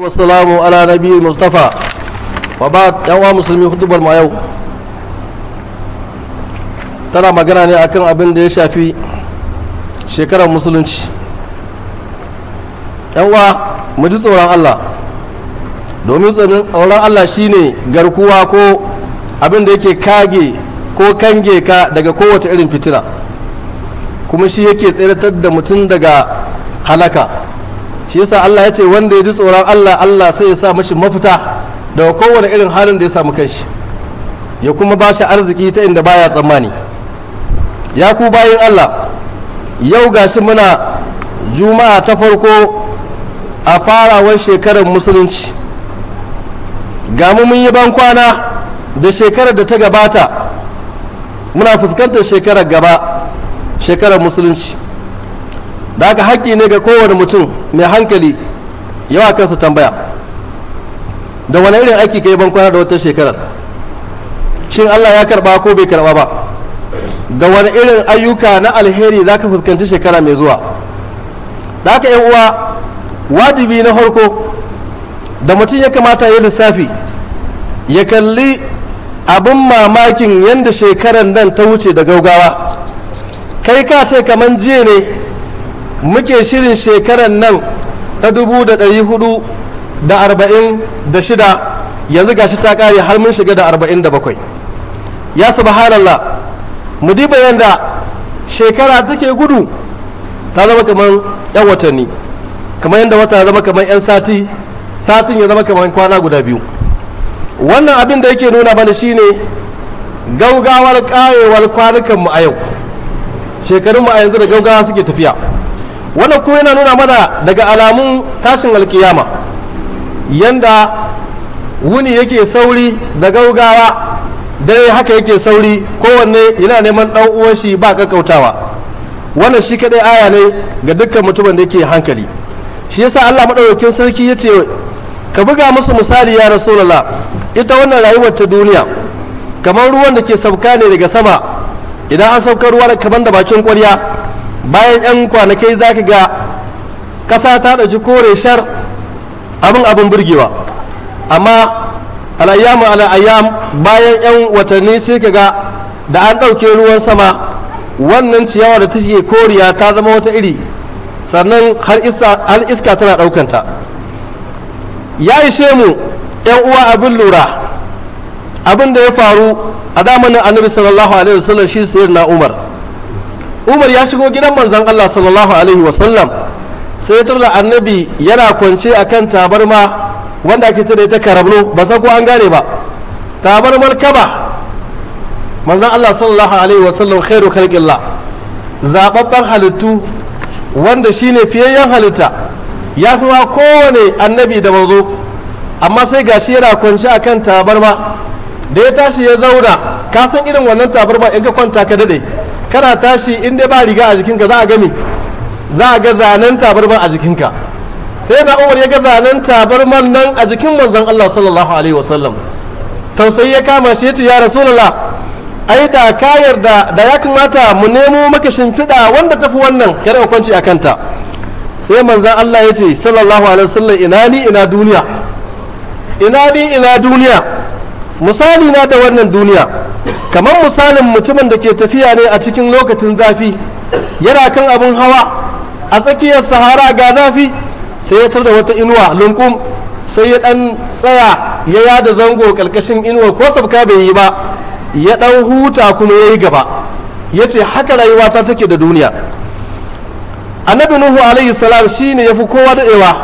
Wassalamu ala nabi Mustafa wa ba. Yan musulmi, hudubar mu yau tana magana ne akan abin da ya shafi shekarar musulunci. Yan uwa, mu ji tsoron Allah, domin tsoron Allah shine garkuwa ko abin da yake kage ko kange ka daga kowace irin fitina, kuma shi yake tseratar da mutum daga halaka. Shi yasa Allah ya ce wanda ya ji tsoron Allah, Allah sai ya sa mashi mafita daga kowane irin halin da ya samu kanshi, ya kuma ba shi arziki ta inda baya tsammani. Ya ku bayin Allah, yau gashi muna Juma'a ta farko a farawar shekarar musulunci. Ga mu mun yi ban kwana da shekarar da ta gabata, muna fuskantar shekarar gaba, shekarar musulunci. Da haka haƙƙi ne ga kowane mutum mai hankali yawa kansa tambaya: da wani irin aiki ka yi ban kwana da wata shekarar? Shin Allah ya karba ko bai karba ba? Da wani irin ayyuka na alheri za ka fuskanci shekara mai zuwa? Da haka, yan uwa, wajibi na farko da mutum ya kamata ya lissafi, ya kalli abin mamakin yadda shekarar nan ta wuce da gaugawa. Kai ka ce kamar jiya ne muke shirin shekarar nan ta 1446, yanzu gashi ta kare har mun shiga da 47. Ya subhanallah, mu diba yadda shekara take gudu, ta zama kamar 'yan watanni, kamar yadda wata ya zama kamar 'yan sati, satin ya zama kamar kwana guda biyu. Wannan abin da yake nuna mana shine gaugawar karewar kwanukanmu a yau. Shekarunmu a yanzu da gaugawa suke tafiya. Wannan kuma yana nuna mana daga alamun tashin alkiyama, yanda wuni yake sauri da gaugawa, dare haka yake sauri, kowanne yana neman dan uwan shi ba kakkautawa. Wannan shi kadai aya ne ga dukkan mutumin da yake hankali. Shi yasa Allah madaukakin sarki yace ka buga musu misali, ya Rasulullah, ita wannan rayuwar ta duniya kamar ruwan da ke sauka ne daga sama. Idan an sauka ruwa kamar da bakin kwarya, bayan 'yan kwanakai za ka ga ƙasa ta ɗauki kore shar, abin burgewa. Amma al'ayyamu al'ayyam, bayan 'yan watanni sai ka ga da an ɗauke ruwan sama, wannan ciyawa da take koriya ta zama wata iri, sannan har iska tana ɗaukanta. Ya ishe mu, 'yan uwa, abin lura abin da ya faru a zamanin Annabi sallallahu alaihi wasallam, shi na Umar. Umar ya shigo gidan manzon Allah sallallahu alaihi wasallam, sai ya tarda Annabi yana kwance akan tabarma wanda ake ce da ita karablo. Ba san ko an gane ba, tabarmar kaba. Manzon Allah sallallahu alaihi wasallam, khairu khalqillah, zababban halittu, wanda shine fiyayyen halitta, ya fi wa kowane annabi da manzo, amma sai gashi yana kwance akan tabarma. Da ya tashi ya zauna, ka san irin wannan tabarma, in ka kwanta ka dade, kana tashi, in dai ba riga a jikinka, za a gami, za a ga zanen tabarman a jikinka. Sai na Umar ya ga zanen tabarman nan a jikin manzon Allah sallallahu alaihi wasallam, tausayi ya kama shi, ya ce, "Ya Rasulullah, ai da ka yarda, da ya kamata mu nemo maka shimfiɗa wanda tafi wannan kada ka kwanci a kanta." Sai manzon Allah ya ce sallallahu alaihi wasallam, "Ina ni ina duniya, ina ni ina duniya. Misali na da wannan duniya kamar misalin mutumin da ke tafiya ne a cikin lokacin zafi, yana kan abin hawa a tsakiyar Sahara, ga zafi, sai ya tar da wata inuwa lunkum, sai ya dan tsaya ya yada zango karkashin inuwa, ko sabka bai yi ba, ya dan huta kuma ya yi gaba." Ya ce haka rayuwa ta take da duniya. Annabi Nuhu alaihi salam shine ya fi kowa daɗewa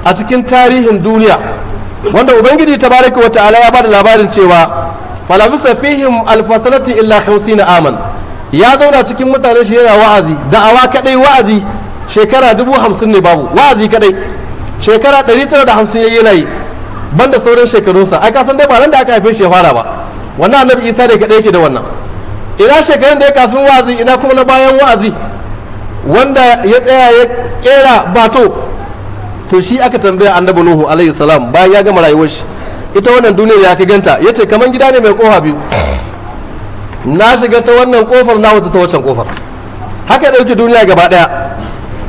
a cikin tarihin duniya, wanda Ubangiji tabaraka wa ta'ala ya bada labarin cewa falabisa fihim alfasalati illa 50 aman. Ya zauna cikin mutane shi yana wa'azi, da'awa kadai, wa'azi shekara 50,000 ne babu, wa'azi kadai shekara 950 yayi yana yi, banda sauran shekarunsa. Ai ka san dai ba nan da aka haife shi ya fara ba. Wannan Annabi Isa ne kadai yake da wannan. Ina shekarun da ya kafin wa'azi, ina kuma na bayan wa'azi, wanda ya tsaya ya kera bato? To shi aka tambaya Annabi Nuhu alaihi salam bayan ya gama rayuwar shi, ita wannan duniyar ya ka ganta? Yace kaman gida ne mai kofa biyu, na shiga ta wannan kofar, na wata ta wancan kofar. Haka dauki duniya gaba daya.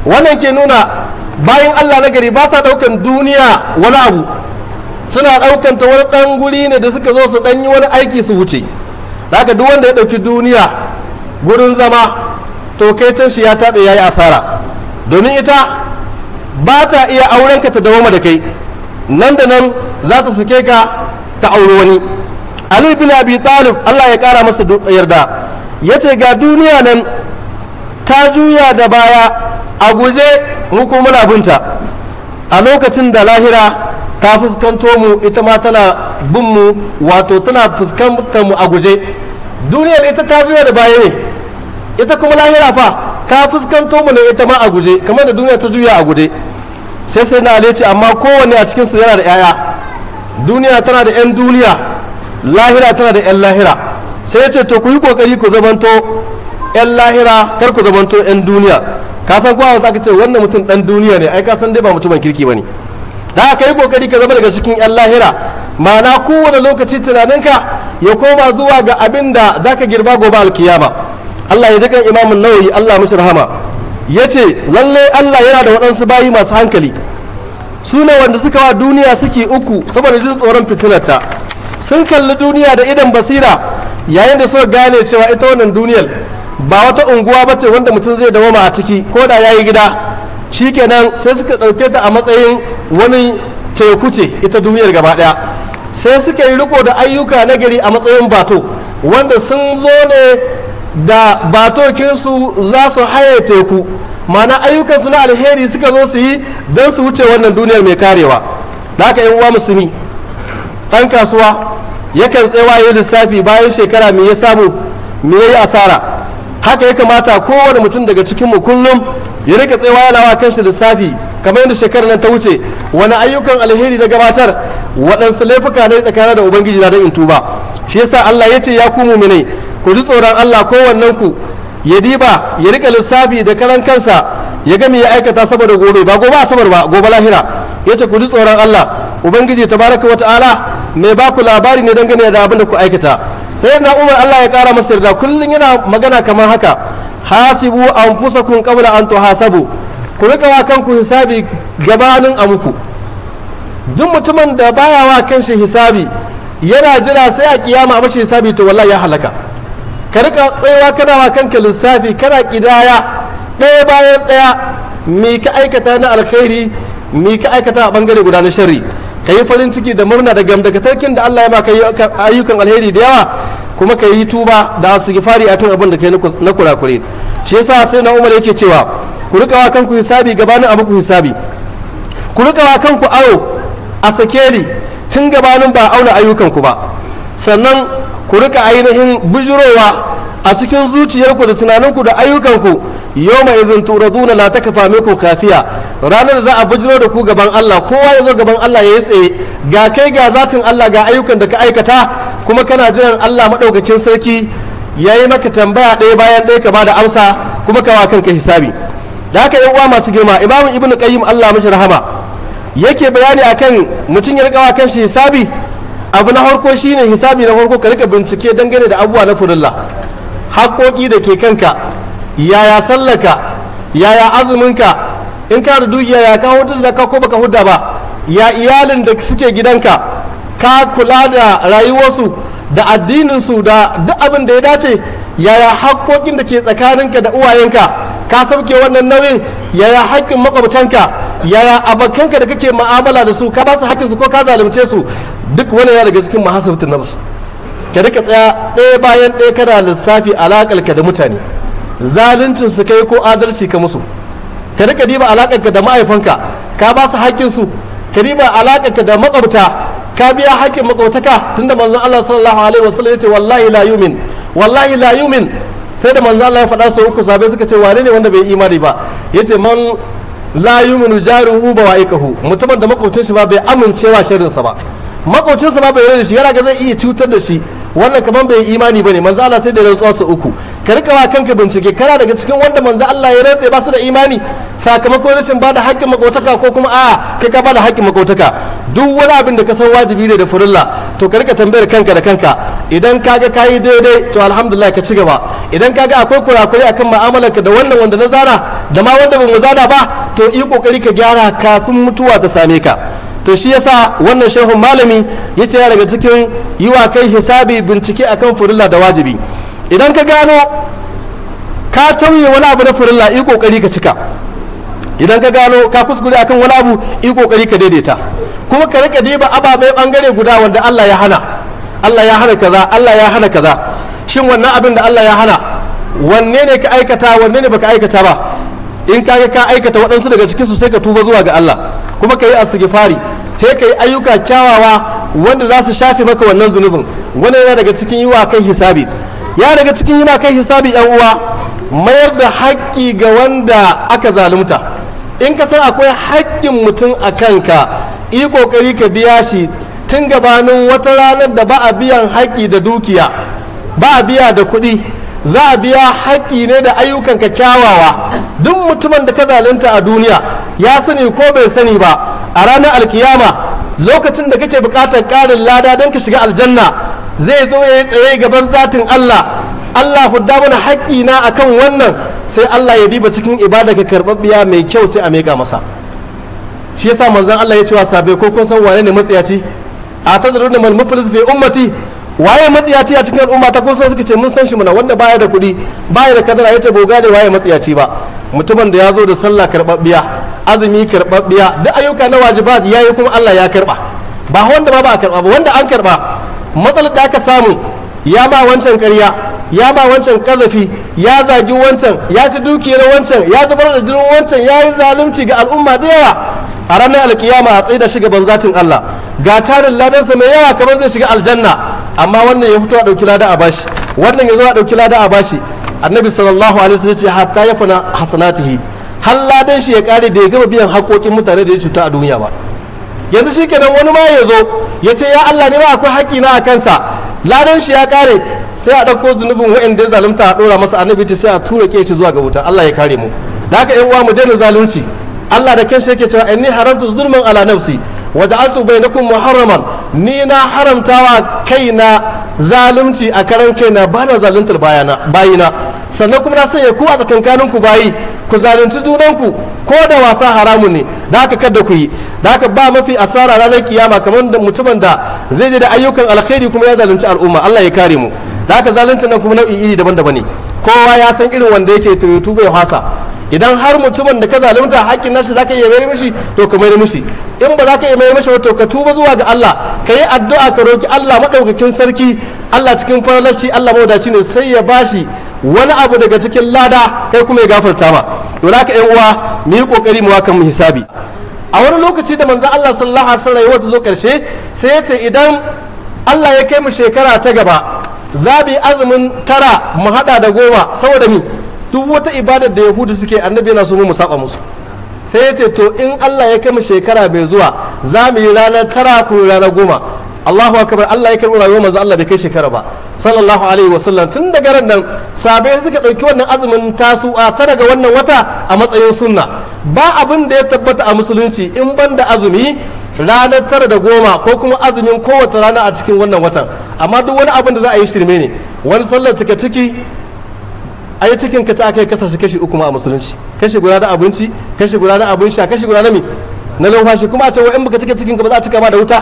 Wannan ke nuna Bayan Allah na gari ba sa daukan duniya wani abu, suna daukan ta wani dan guri ne da suka zo su dan yi wani aiki su wuce. Haka duk wanda ya dauki duniya gurin zama, to kai can shi ya tabe, yayi asara, domin ita ba ta iya auren ka ta dawoma da kai, nan da nan za ta sake ka ta auri wani. Ali bin Abi Talib, Allah ya kara masa yarda, yace ga duniya nan ta juya da baya a guje, mu kuma muna binta, a lokacin da lahira ta fuskanto mu, ita ma tana bin mu, wato tana fuskantar mu a guje. Duniyar ita ta juya da baya ne, ita kuma lahira fa ta fuskanto mu ne ita ma a guje, kamar da duniya ta juya a guje. Sai na ce amma kowanne a cikin su yana da 'ya'ya. Duniya tana da 'yan duniya, lahira tana da 'yan lahira. Sai ya ce to ku yi kokari ku zamanto 'yan lahira, kar ku zamanto 'yan duniya. Ka san kowa aka ce wannan mutum dan duniya ne, ai ka san dai ba mutumin kirki bane. Da aka yi kokari ka zama daga cikin 'yan lahira, ma'ana kowane lokaci tunaninka ya koma zuwa ga abin da zaka girba gobe alkiyama. Allah ya dukan Imamun Nawawi, Allah mishi rahama, ya ce lalle Allah yana da waɗansu bayi masu hankali, su ne wanda suka wa duniya suke uku saboda jin tsoron fitinarta. Sun kalli duniya da idan basira yayin da suka gane cewa ita wannan duniyar ba wata unguwa bace wanda mutum zai dawama a ciki ko da yayi gida. Shikenan sai suka ɗauke ta a matsayin wani teku ce ita duniyar gaba ɗaya. Sai suka yi riko da ayyuka na gari a matsayin bato, wanda sun zo ne da batokinsu za su haye teku, ma'ana ayyukansu na alheri suka zo su yi don su wuce wannan duniyar mai karewa. Da haka yan uwa musulmi, ɗan kasuwa yakan tsewa yi lissafi bayan shekara me ya samu, me ya yi asara. Haka ya kamata kowane mutum daga cikinmu kullum ya rika tsewa yana wa kanshi lissafi, kamar yadda shekarar nan ta wuce wani ayyukan alheri na gabatar, waɗansu laifuka ne tsakanin da ubangiji na don in tuba. Shi yasa Allah ya ce ya ku muminai, ku ji tsoron Allah, kowannen ku ya diba ya rika lissafi da karan kansa ya ga me ya aikata saboda gobe, ba gobe asabar ba, gobe lahira. Ya ce ku ji tsoron Allah, ubangiji tabaraka wa ta'ala mai ba ku labari ne dangane da abin da ku aikata. Sai na Umar, Allah ya kara masa yarda, kullum yana magana kamar haka: hasibu anfusakum qabla an tuhasabu. Ku rika wa kanku hisabi gabanin a muku. Duk mutumin da baya wa kanshi hisabi, yana jira sai a kiyama a mashi hisabi, to wallahi ya halaka. Ka rika tsayawa kana wa kanka lissafi, kana kidaya ɗaya bayan ɗaya, me ka aikata na alkhairi, me ka aikata a bangare guda na sharri. Ka yi farin ciki da murna da gamdakatarkin da Allah ya maka ayyukan alheri da yawa, kuma ka yi tuba da istighfari akan abin da kai na kurakure. Shi yasa sai na Umar yake cewa ku rika wa kanku hisabi gabanin abu ku hisabi, ku rika wa kanku awo a sakeli tun gabanin ba auna ayyukanku ba. Sannan ku rika ainihin bujurowa a cikin zuciyarku da tunaninku da ayyukanku yawma idhin turaduna la takfa minkum kafiya. Ranar da za a bujiro da ku gaban Allah, kowa ya zo gaban Allah ya yi tsaye, ga kai ga zatin Allah, ga ayyukan da ka aikata, kuma kana jiran Allah maɗaukakin sarki ya yi maka tambaya ɗaya bayan ɗaya ka bada amsa, kuma ka wa kanka hisabi. Da haka yan uwa masu girma, Imamu Ibnu Qayyim, Allah mashi rahama, yake bayani akan mutum ya rika wa kanshi hisabi. Abu na farko shine hisabi na farko, ka rika bincike dangane da abubuwa na furulla, haƙoƙi da ke kanka, yaya sallaka, yaya azuminka, in ka da dukiya ya ka hutu zakka ko baka hudda ba, ya iyalin da suke gidanka, ka kula da rayuwarsu da addininsu da duk abin da ya dace, yaya haƙoƙin da ke tsakaninka da uwayenka, ka sauke wannan nauyin, yaya haƙƙin makwabtanka, yaya abokanka da kake mu'amala da su, ka ba su haƙƙinsu ko ka zalunce su. Duk wani ya daga cikin muhasabatu nafs. Ka rika tsaya ɗaya bayan ɗaya kana lissafi alaƙarka da mutane, zaluncin su kai ko adalci ka musu. Ka rika diba alaƙarka da ma'aifanka, ka ba su haƙƙinsu. Ka diba alaƙarka da makwabta, ka biya haƙƙin makwabtaka, tunda manzon Allah sallallahu alaihi wasallam yace wallahi la yumin, wallahi la yumin. Sai da manzon Allah ya faɗa sau uku, sahabbai suka ce wane ne wanda bai imani ba? Yace man la yuminu jaruhu bawa'iqahu, mutumin da makwabcin shi ba bai amincewa sharrinsa ba, makwabcinsa ba bai yarda da shi, yana ga zai iya cutar da shi, wannan kaman bai imani bane. Manzo Allah sai da rantsuwa sau uku. Ka rika wa kanka bincike, kana daga cikin wanda manzo Allah ya rantse ba su da imani sakamakon rashin ba da haƙƙin makotaka, ko kuma a'a kai ka ba da haƙƙin makotaka. Duk wani abin da ka san wajibi ne da furulla, to ka rika tambayar kanka da kanka. Idan ka ga kayi daidai, to alhamdulillah, ka ci gaba. Idan ka ga akwai kurakurai akan mu'amalarka da wannan wanda na zana da ma wanda ba mu zana ba, to yi kokari ka gyara kafin mutuwa ta same ka. To shi yasa wannan shehun malami yace ya daga cikin yi wa kai hisabi bincike akan furulla da wajibi. Idan ka gano ka tauye wani abu na furulla, yi kokari ka cika. Idan ka gano ka kuskure akan wani abu, yi kokari ka daidaita. Kuma ka rika diba ababai bangare guda wanda Allah ya hana. Allah ya hana kaza, Allah ya hana kaza. Shin wannan abin da Allah ya hana, wanne ne ka aikata, wanne ne baka aikata ba? In ka ga ka aikata waɗansu daga cikin su, sai ka tuba zuwa ga Allah, kuma ka yi astighfari, sai ka yi ayyuka kyawawa wanda za su shafe maka wannan zunubin. Wannan yana daga cikin yi wa kai hisabi. Ya daga cikin yi wa kai hisabi, yan uwa, mayar da haƙƙi ga wanda aka zalunta. In ka san akwai haƙƙin mutum a kanka, yi ƙoƙari ka biya shi tun gabanin wata ranar da ba a biyan haƙƙi da dukiya, ba a biya da kuɗi, za a biya haƙƙi ne da ayyukanka kyawawa. Duk mutumin da ka zalunta a duniya, ya sani ko bai sani ba, a ranar alkiyama, lokacin da kake buƙatar ƙarin lada don ka shiga aljanna, zai zo ya yi tsaye gaban zatin Allah: "Allah, hudda mana haƙƙi na akan wannan." Sai Allah ya diba cikin ibada ka karɓaɓɓiya mai kyau, sai a miƙa masa. Shi yasa manzon Allah ya ce wa sahabbai: "Ko kun san wane ne matsiyaci? أتدرون ما المفلس في أمتي؟ Waye matsiyaci a cikin al'umma ta, kun san?" Suka ce: "Mun san shi muna, wanda baya da kuɗi, baya da kadara." Yace: "Bo gane waye matsiyaci ba. Mutumin da ya zo da sallah karɓaɓɓiya, azumi karɓaɓɓiya, duk ayyuka na wajibat yayi, kuma Allah ya karɓa." Ba wanda ba a karɓa ba, wanda an karɓa. Matsalar da aka samu, ya ma wancan ƙarya, ya ma wancan kazafi, ya zagi wancan, ya ci dukiyar wancan, ya zubar da jinin wancan, ya yi zalunci ga al'umma da yawa. A ranar alkiyama a tsaida shi gaban zatin Allah, ga tarin ladansa mai yawa kamar zai shiga aljanna, amma wannan ya fito a ɗauki lada a bashi, wannan ya zo a ɗauki lada a bashi. Annabi sallallahu alaihi wasallam ya ce: "حتى يفنى حسناته", har ladan shi ya kare, da ya gama biyan haƙoƙin mutane da ya cuta a duniya ba. Yanzu shi kenan, wani ma ya zo ya ce: "Ya Allah, ne ma akwai haƙƙi na a kansa." Ladan shi ya kare, sai a ɗauko zunubin wa'anda ya zalunta a ɗora masa. Annabi ce sai a tura ke shi zuwa ga wuta. Allah ya kare mu. Da haka, yan uwa, mu daina zalunci. Allah da kanshi yake cewa: "إني حرمت الظلم على نفسي وجعلته بينكم محرما." Ni na haramtawa kaina zalunci a karan kaina, ba na zaluntar bayana bayina. Sannan kuma na sanya ku a tsakankanin ku bayi, ku zalunci junanku ko da wasa haramun ne. Da haka kada ku yi. Da haka ba mafi asara ranar kiyama kamar da mutumin da zai je da ayyukan alkhairi kuma ya zalunci al'umma. Allah ya kare mu. Da haka zalunci nan kuma nau'i iri daban-daban ne. Kowa ya san irin wanda yake, to tuba ya fasa. Idan har mutumin da ka zalunta hakkin nashi zaka iya mayar mishi, to ka mayar mishi. In ba za ka iya mayar mishi ba, to ka tuba zuwa ga Allah, ka yi addu'a, ka roki Allah madaukakin sarki. Allah cikin falalarshi, Allah mawadaci ne, sai ya bashi wani abu daga cikin lada, kai kuma ya gafarta ma. Dole haka, yan uwa, mu yi kokari mu wakan mu hisabi. A wani lokaci da manzon Allah sallallahu alaihi wasallam ya zo karshe, sai ya ce idan Allah ya kai mu shekara ta gaba, za mu yi azumin 9 mu hada da 10, saboda mi? Duk wata ibadar da Yahudu suke, annabi yana so mu saba musu. Sai ya ce to in Allah ya kai mu shekara mai zuwa, za mu yi ranar 9 ko ranar 10. Allahu akbar! Allah ya karɓi rayuwar manzo Allah bai kai shekara ba, sallallahu alaihi wasallam. Tun daga ran nan sahabbai suka ɗauki wannan azumin Tasu'a, 9 ga wannan wata, a matsayin sunna. Ba abin da ya tabbata a musulunci in ban da azumi ranar 9 da 10, ko kuma azumin kowace rana a cikin wannan watan. Amma duk wani abin da za a yi shirme ne. Wani sallar cika ciki, ai cikin ka ta aka kasa shi kashi uku ma a musulunci: kashi guda na abinci, kashi guda na abin sha, kashi guda na mi na numfashi. Kuma a ce wa in baka cika cikin ka ba, za a cika ma da wuta.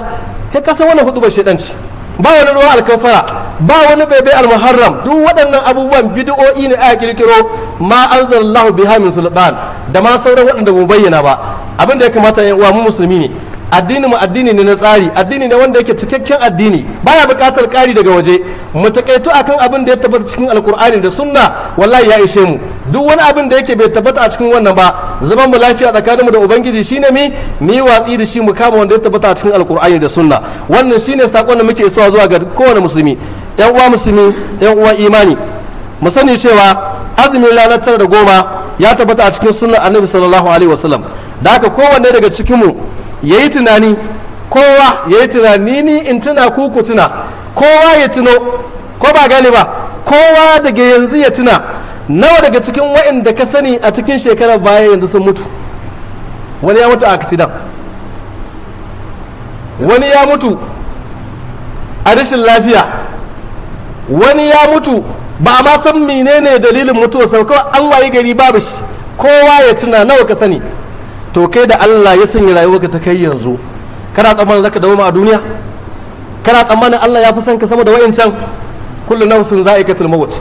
Kai ka san wannan hudu ba shedanci. Ba wani ruwan alkafara, ba wani bebe almuharram. Duk waɗannan abubuwan bid'o'i ne aka kirkiro, ما أنزل الله بها من سلطان, da ma sauran waɗanda mu bayyana ba. Abin da ya kamata, yan uwa, mu musulmi ne, addini mu addini ne na tsari, addini ne wanda yake cikakken addini, baya buƙatar ƙari daga waje. Mu takaito akan abin da ya tabbata cikin Alkur'ani da Sunna, wallahi ya ishe mu. Duk wani abin da yake bai tabbata a cikin wannan ba, zaman mu lafiya tsakanin mu da Ubangiji shine mi mu yi watsi da shi, mu kama wanda ya tabbata a cikin Alkur'ani da Sunna. Wannan shine sakon da muke isawa zuwa ga kowane musulmi. Yan uwa musulmi, yan uwa imani, mu sani cewa azumin ranar 9 da 10 ya tabbata a cikin sunnar Annabi sallallahu alaihi wasallam. Da haka kowanne daga cikinmu ya yi tunani, kowa ya yi tunani, ni in tuna, ku ku tuna, kowa ya tuno, ko ba gane ba. Kowa daga yanzu ya tuna nawa daga cikin waɗanda ka sani a cikin shekarar baya yanzu sun mutu. Wani ya mutu a accident, wani ya mutu a rashin lafiya, wani ya mutu ba a ma san menene dalilin mutuwarsa, kawai an wayi gari babu shi. Kowa ya tuna nawa ka sani. To kai da Allah ya sanya rayuwarka ta kai yanzu, kana tsammanin zaka dawo a duniya? Kana tsammanin Allah ya fi son ka sama da wayancan? Kullu nafsin za'iqatul maut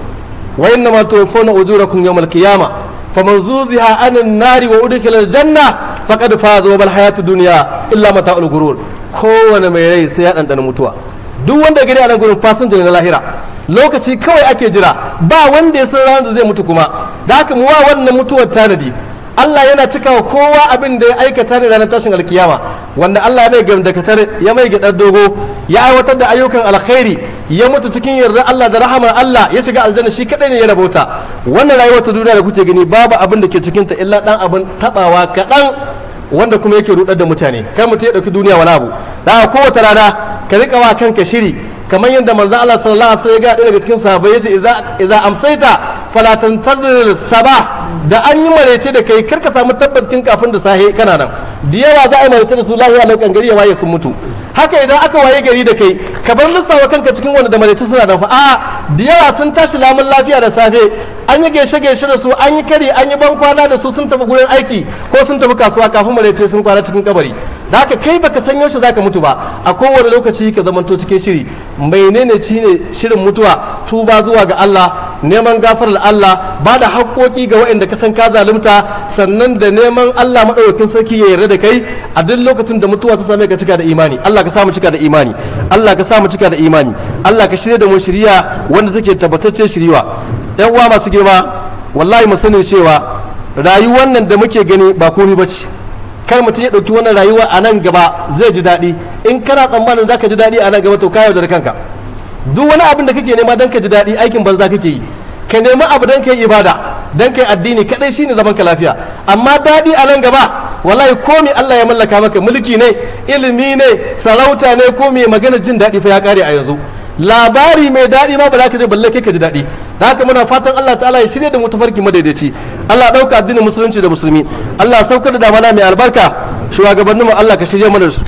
wa innama tuwaffawna ujurakum yawmal qiyamah faman zuziha anin nari wa udkhila aljanna faqad faza wa bal hayatud dunya illa mata'ul gurur. Kowane mai rai sai ya dandana mutuwa. Duk wanda gari a nan gurin fasinja ne na lahira, lokaci kawai ake jira, ba wanda ya san ranar da zai mutu kuma. Da haka mu wa wannan mutuwar tanadi. Allah yana cikawa kowa abin da ya aikata ne ranar tashin alkiyama. Wanda Allah ya mai gamdakatar, ya mai gyaɗar dogo, ya aiwatar da ayyukan alkhairi, ya mutu cikin yarda Allah da rahamar Allah, ya shiga aljanna, shi kadai ne ya rabauta. Wannan rayuwar ta duniya da kuke gani, babu abin da ke cikin ta illa dan abin tabawa kaɗan wanda kuma yake rudar da mutane. Kar mutum ya ɗauki duniya wani abu. Da kowace rana ka riƙa wa kanka shiri, kamar yadda manzo Allah sallallahu alaihi wasallam ya ga ɗaya daga cikin sahabbai yace idza amsayta fala tantazir sabah. Da an yi marece da kai, kar ka samu tabbacin kafin da sahe kana nan. Da yawa za a yi marece da su lahiya laukan, gari ya waye sun mutu. Haka idan aka waye gari da kai, ka bar lissawa kanka cikin wanda da marece suna da fa a da yawa sun tashi lamun lafiya da safe, an yi gaishe gaishe da su, an yi kari, an yi bankwana da su, sun tafi gurin aiki ko sun tafi kasuwa, kafin marece sun kwana cikin kabari. Da haka kai baka san yaushe zaka mutu ba. A kowane lokaci ka zamanto cikin shiri. Menene shine shirin mutuwa? Tuba zuwa ga Allah, neman gafarar Allah, ba da haƙoƙi ga waɗanda ka san ka zalunta, sannan da neman Allah maɗaukakin sarki ya yarda da kai. A duk lokacin da mutuwa ta same ka, cika da imani. Allah ka samu cika da imani. Allah ka samu cika da imani. Allah ka shirya da mu shiriya wanda take tabbatacce shiriwa. Yan uwa masu girma, wallahi mu sani cewa rayuwar nan da muke gani ba komai bace. Kar mutum ya ɗauki wannan rayuwa a nan gaba zai ji daɗi. In kana tsammanin zaka ji daɗi a nan gaba, to ka yaudar kanka. Duk wani abin da kake nema don ka ji daɗi, aikin banza kake yi. Ka nemi abu don ka yi ibada, don ka yi addini kaɗai, shine zaman ka lafiya. Amma daɗi a nan gaba, wallahi komi Allah ya mallaka maka, mulki ne, ilimi ne, sarauta ne, ko me, magana jin daɗi fa ya ƙare a yanzu. Labari mai daɗi ma ba za ka je balle kai ka ji daɗi. Da haka muna fatan Allah ta'ala ya shirya da mu tafarki madaidaici. Allah ɗauka addinin musulunci da musulmi. Allah saukar da damana mai albarka. Shugabanninmu, Allah ka shirya mana da su.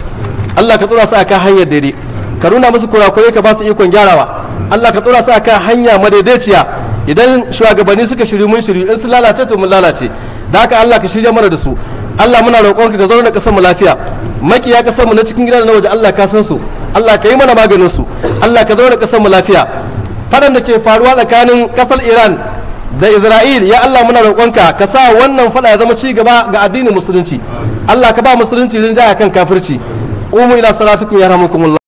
Allah ka tsora su akan hanyar daidai, ka nuna musu kurakurai, ka ba su ikon gyarawa. Allah ka tsora su akan hanya madaidaiciya. Idan shugabanni suka shiryu, mun shiryu; in su lalace, to mun lalace. Da haka Allah ka shirya mana da su. Allah muna roƙonka ka zauna ƙasar mu lafiya. Makiya ƙasar mu na cikin gida da na waje, Allah ka san su, Allah ka yi mana maganin su. Allah ka zauna ƙasar mu lafiya. Fadan da ke faruwa tsakanin ƙasar Iran da Isra'il, ya Allah muna roƙonka ka sa wannan fada ya zama ci gaba ga addinin musulunci. Allah ka ba musulunci rinjaya kan kafirci. قوموا إلى صلاتكم يرحمكم الله.